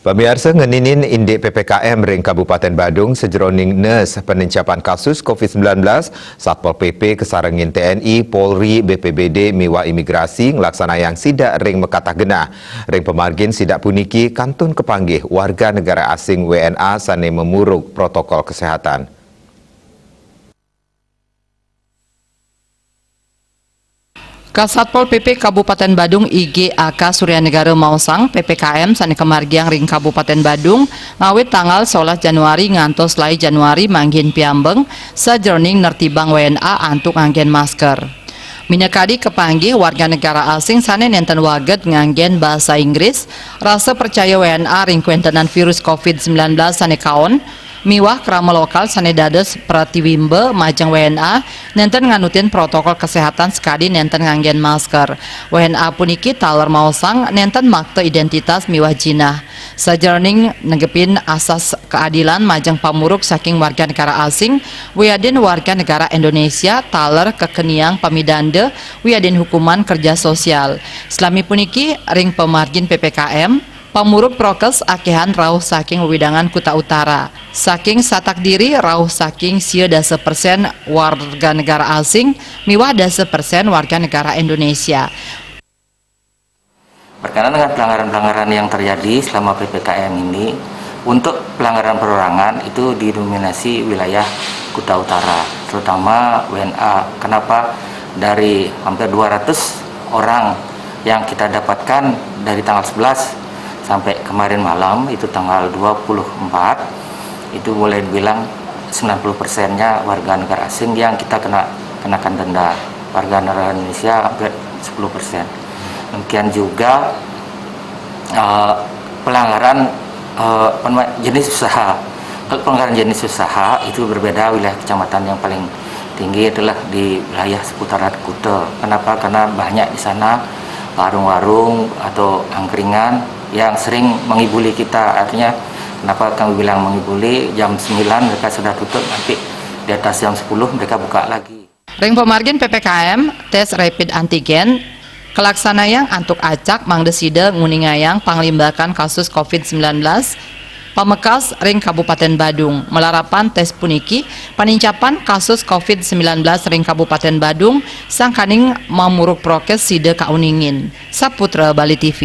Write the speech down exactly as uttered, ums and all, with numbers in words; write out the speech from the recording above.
Pamiarsa, ngeninin indik P P K M ring Kabupaten Badung sajeroning nes penincapan kasus covid sembilan belas, Satpol P P kasarengin T N I, Polri, B P B D miwah imigrasi nglaksanayang sidak ring makatah genah. Ring pamargin sidak puniki kantun kapanggih warga negara asing W N A sane mamurug protokol kesehatan. Kasatpol P P Kabupaten Badung, I G A K Suryanegara maosang, P P K M sane kamargiang ring Kabupaten Badung ngawit tanggal solas Januari ngantos lai Januari manggihin piambeng sajeroning nertibang W N A antuk nganggen masker. Minakadi kapanggih warga negara asing sane nenten waged nganggen basa Inggris, rasa percaya W N A ring kwentenan virus covid sembilan belas sane kaon, miwah krama lokal sane dados pratiwimba majeng W N A nenten nganutin protokol kesehatan sakadi nenten nganggen masker. W N A puniki taler maosang nenten makta identitas miwah jinah. Sajeroning negepin asas keadilan majeng pamurug saking warga negara asing wiadin warga negara Indonesia taler kakeniang pamidanda wiadin hukuman kerja sosial. Salami puniki ring pamargin P P K M, pamurug prokes akehan rauh saking wewidangan Kuta Utara. Saking satak diri rauh saking sia dasa persen warga negara asing miwah dasa persen warga negara Indonesia. Berkenaan dengan pelanggaran-pelanggaran yang terjadi selama P P K M ini, untuk pelanggaran perorangan itu didominasi wilayah Kuta Utara, terutama W N A. Kenapa dari hampir dua ratus orang yang kita dapatkan dari tanggal sebelas sampai kemarin malam, itu tanggal dua puluh empat, itu boleh dibilang sembilan puluh persennya warga negara asing yang kita kena, kenakan denda. Warga negara Indonesia hampir sepuluh persen. Demikian juga, eh, pelanggaran, eh, apa namanya, jenis usaha. Kalau pelanggaran jenis usaha itu berbeda, wilayah kecamatan yang paling tinggi adalah di wilayah seputaran Kuta. Kenapa? Karena banyak di sana warung-warung atau angkringan yang sering mengibuli kita. Artinya, kenapa kami bilang mengibuli? Jam sembilan mereka sudah tutup, nanti di atas jam sepuluh mereka buka lagi. Ring pamargin P P K M, tes rapid antigen kalaksanayang antuk acak mangda sida nguningayang panglimbakan kasus covid sembilan belas pamekas ring Kabupaten Badung. Malarapan tes puniki, panincapan kasus covid sembilan belas ring Kabupaten Badung sangkaning mamurug prokes sida kauningin. Saputra, Bali T V.